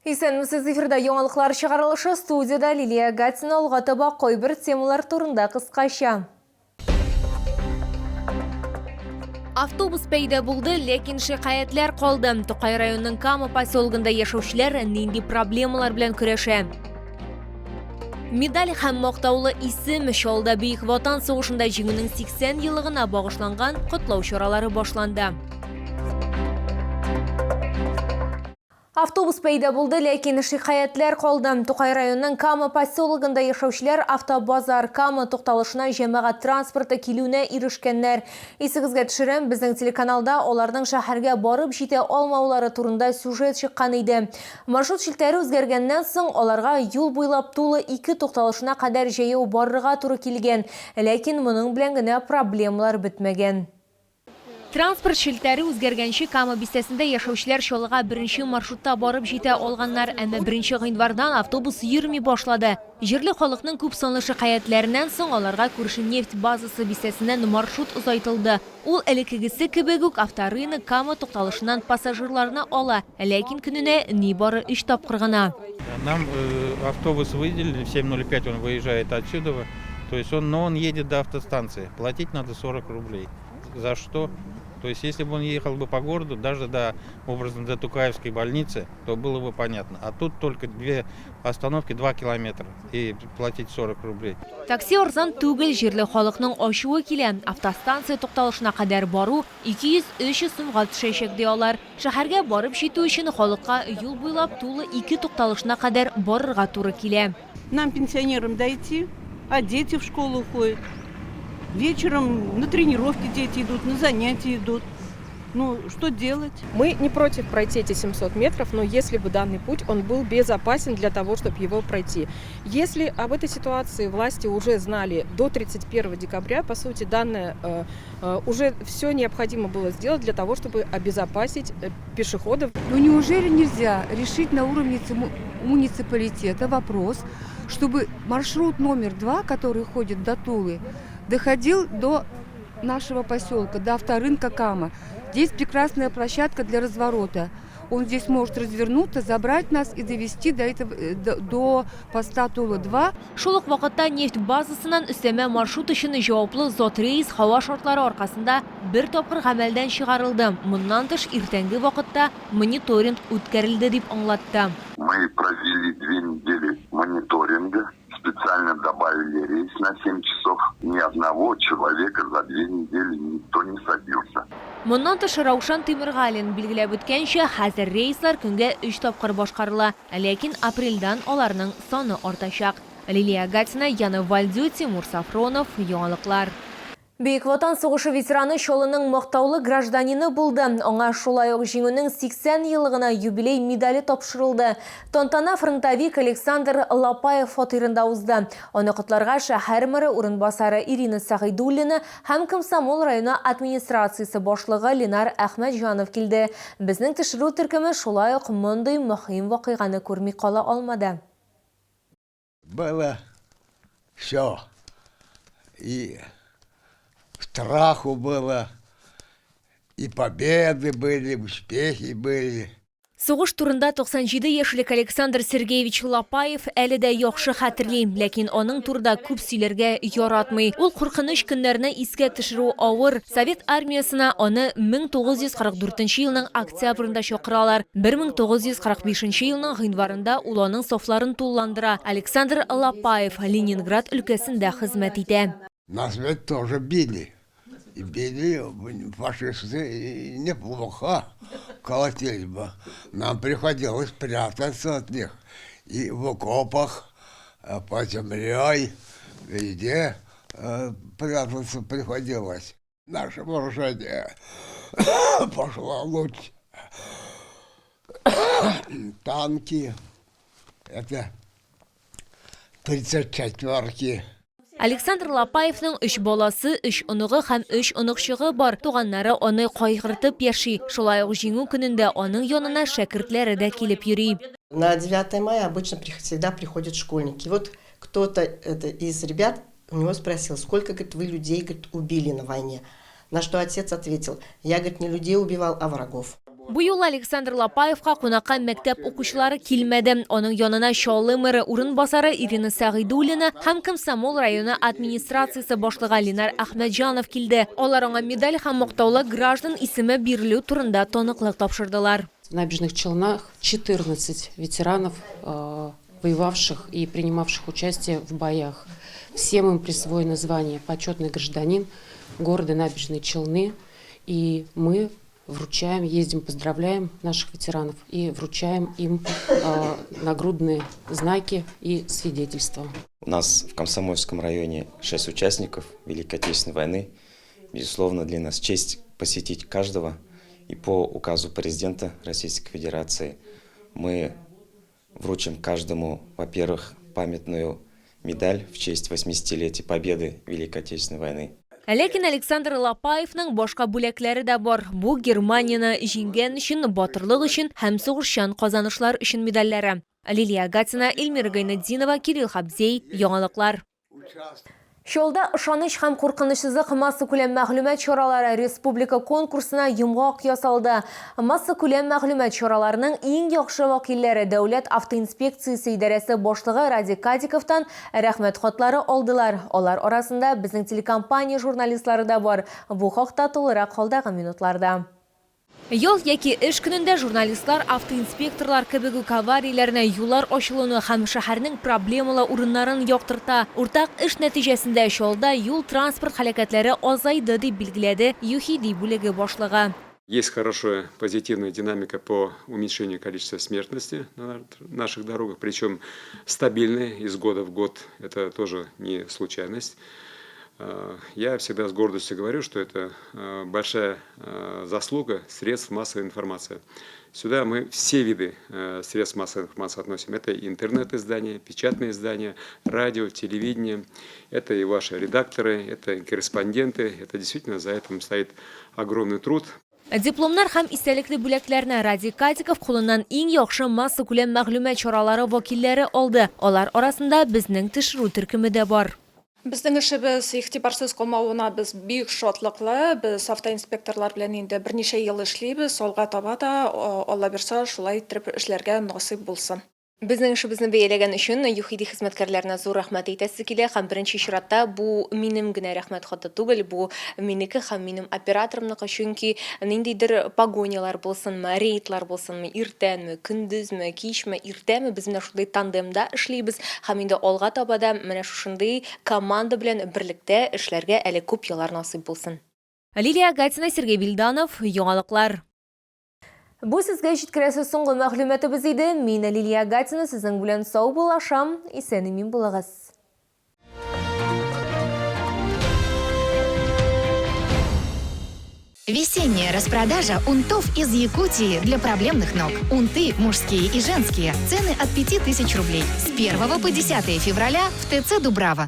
Исәнмесез, эфирда яңалыклар чыгарылышы, студиядә Лилия Гатина. Алга таба кайбер темалар турында кыскача. Автобус пәйда булды, ләкин шикаятьләр калды. Тукай районының Кама поселогында яшәүчеләр нинди проблемалар белән көрәшә? Медаль һәм мактаулы исем Чаллыда Бөек Ватан сугышында җиңүнең 80 еллыгына багышланган котлау чаралары башланды. Автобус пәйда булды, ләкин шикаятьләр калды. Тукай районының Кама поселогында яшәүчеләр автобазар Кама тукталышына җәмәгать транспорты килүенә ирешкәннәр. Исегезгә төшерәм, безнең телеканалда аларның шәһәргә барып җитә алмаулары турында сюжет чыккан иде. Маршрут челтәре үзгәргәннән соң, аларга юл буйлап Тулы 2 тукталышына кадәр җәяү барырга туры килгән. Ләкин моның белән генә проблемалар бетмәгән. Транспорт челтәре үзгәргәнче Кама бистәсендә яшәүчеләр Чаллыга беренче маршрутта барып җитә алганнар, әмма беренче гыйнвардан автобус йөрми башлады. Җирле халыкның күп санлы шикаятьләреннән соң аларга күрше нефть базасы бистәсеннән маршрут озайтылды. Ул элеккегесе кебек үк Авторынок Кама тукталышыннан пассажирларны ала, ләкин көненә нибары өч тапкыр гына. Нам автобус выделили, в 7:05 он выезжает отсюда, то есть он, но он едет до автостанции, платить надо 40 рублей. За что? То есть, если бы он ехал бы по городу, даже до, образно, до Тукаевской больницы, то было бы понятно. А тут только две остановки, 2 километра, и платить 40 рублей. Такси арзан түгел, җирле халыкның ачуы килә. Автостанция тукталышына кадәр бару 200-300 сумга төшәчәк, ди алар. Шәһәргә барып җитү өчен халыкка юл буйлап тулы ике тукталышына кадәр барырга туры килә. Нам, пенсионерам, дойти, а дети в школу ходят. Вечером на тренировки дети идут, на занятия идут. Ну, что делать? Мы не против пройти эти 700 метров, но если бы данный путь, он был безопасен для того, чтобы его пройти. Если об этой ситуации власти уже знали до 31 декабря, по сути, данное уже все необходимо было сделать для того, чтобы обезопасить пешеходов. Ну неужели нельзя решить на уровне муниципалитета вопрос, чтобы маршрут номер 2, который ходит до Тулы, доходил до нашего поселка, до авторынка Кама. Здесь прекрасная площадка для разворота. Он здесь может развернуться, забрать нас и довести до, этого, до поста Тула-2. Шул ук вакытта нефть базасыннан өстәмә маршрут өчен җаваплы зат рейс һава шартлары аркасында бер тапкыр гамәлдән чыгарылды, моннан тыш иртәнге вакытта мониторинг үткәрелде, дип аңлатты. Мы провели две недели мониторинга, специально добавили рейс на 7 часов. Ни одного человека за две недели никто не садился. Моннан тыш, Раушан Тимергалин билгеләп үткәнчә, хәзер рейслар көнгә өч тапкыр башкарыла, ләкин апрельдән аларның саны артачак. Лилия Гатина, Яна Вальдю, Тимур Сафронов, Яңалыклар. Бөек Ватан сугышы ветераны Чаллының мактаулы гражданины булды. Аңа шулай ук Җиңүнең 80 еллыгына юбилей медале тапшырылды. Тантана фронтовик Александр Лапаев фатирында узды. Аны котларга шәһәр мэры урынбасары Ирина Сәгыйдуллина һәм Комсомол районы администрациясе башлыгы Ленар Әхмәтҗанов килде. Безнең төшерү төркеме шулай ук мондый мөһим вакыйганы күрми кала алмады. Было все. И страху было, и победы были, успехи были. Сугыш турында 97 яшьлек Александр Сергеевич Лапаев әле дә яхшы хәтерли, ләкин аның турыда күп сөйләргә яратмый. Ул куркыныч көннәрне искә төшерү авыр. Совет армиясенә аны 1944 елның октябрендә чакыралар. 1945 елның гыйнварында ул аның сафларын тулыландыра. Александр Лапаев Ленинград өлкәсендә хезмәт итә. Нас ведь тоже били. И били фашисты неплохо, колотили бы. Нам приходилось прятаться от них. И в окопах, под землей, везде прятаться приходилось. Наше вооружение пошло лучше. Танки, это 34-ки. Александр Лапаевның өч баласы, өч оныгы һәм өч оныкчыгы бар. Туганнары аны кайгыртып яши. Шулай ук Җиңү көнендә аның янына шәкертләре дә килеп йөри. На 9 мая обычно всегда приходят школьники. Вот кто-то это из ребят у него спросил, сколько, говорит, вы людей, говорит, убили на войне. На что отец ответил, я, говорит, не людей убивал, а врагов. Бу юлы Александр Лапаевка кунакка мәктәп укучылары килмәде. Аның янына Чаллы мэры урынбасары Ирина Сәгыйдуллина һәм Комсомол районы администрациясе башлыгы Ленар Әхмәтҗанов килде. Алар аңа медаль һәм мактаулы граждан исеме бирелү турында таныклык тапшырдылар. В Набережных Челнах 14 ветеранов, воевавших и принимавших участие в боях. Всем им присвоено звание «Почетный гражданин» города Набережные Челны. И мы вручаем, ездим, поздравляем наших ветеранов и вручаем им нагрудные знаки и свидетельства. У нас в Комсомольском районе 6 участников Великой Отечественной войны. Безусловно, для нас честь посетить каждого. И по указу президента Российской Федерации мы вручим каждому, во-первых, памятную медаль в честь 80-летия Победы в Великой Отечественной войны. Ләкин Александр Лапаевның башка бүләкләре дә бар. Бу Германияне җиңгән өчен, батырлык өчен һәм сугышчан казанышлар өчен медальләре. Лилия Гатина, Эльмира Гайнетдинова, Кирилл Хабзей, Яңалыклар. Чаллыда ышаныч һәм куркынычсызлык массакүләм мәгълүмат чаралары республика конкурсына йомгак ясалды. Массакүләм мәгълүмат чараларының иң яхшы вәкилләре Дәүләт автоинспекциясе идарәсе башлыгы Радик Кадиковтан рәхмәт хатлары алдылар. Алар арасында безнең телекомпания журналистлары да бар. Бу хакта тулырак алдагы минутларда. Ял яки эш көнендә журналистлар автоинспекторлар кебек үк аварияләрне, юллар ачылуны һәм шәһәрнең проблемалы урыннарын яктырта. Уртак эш нәтиҗәсендә Чаллыда юл-транспорт һәлакәтләре азайды, дип билгеләде ЮХИДИ бүлеге башлыгы. Есть хорошая позитивная динамика по уменьшению количества смертности на наших дорогах, причем стабильная из года в год, это тоже не случайность. Я всегда с гордостью говорю, что это большая заслуга средств массовой информации. Сюда мы все виды средств массовой информации относим. Это и интернет-издания, печатные издания, радио, телевидение. Это и ваши редакторы, это и корреспонденты. Это действительно за этим стоит огромный труд. Дипломнар һәм истәлекле бүләкләрне Радик Кадиков кулыннан иң яхшы массакүләм мәгълүмат чаралары вәкилләре алды. Алар арасында безнең төшерү төркеме дә бар. Безнең эшебез игътибарсыз калмавына без бик шатлыклы. Без автоинспекторлар белән инде берничә ел эшлибез. Алга таба да, Алла бирса, шулай иттереп эшләргә насыйп булсын. Безнең эшебезне бәяләгән өчен ЮХИДИ хезмәткәрләренә зур рәхмәт әйтәсе килә һәм беренче чиратта бу минем генә рәхмәт хаты түгел, бу минеке һәм минем операторымныкы, чөнки ниндидер погонялар булсынмы, рейдлар булсынмы, иртәнме, көндезме, кичме, иртәме, без менә шундый тандемда эшлибез һәм инде алга таба да менә шушындый команда белән берлектә эшләргә әле күп еллар насыйп булсын. Лилия Гатина, Сергей Вильданов, Яңалыклар. Бу сезгә җиткерәсе соңгы мәгълүматыбыз иде. Мин Лилия Гатина сезнең белән саубуллашам. Исән-имин булыгыз. Весенняя распродажа унтов из Якутии для проблемных ног. Унты мужские и женские. Цены от 5000 рублей. С 1 по 10 февраля в ТЦ «Дубрава».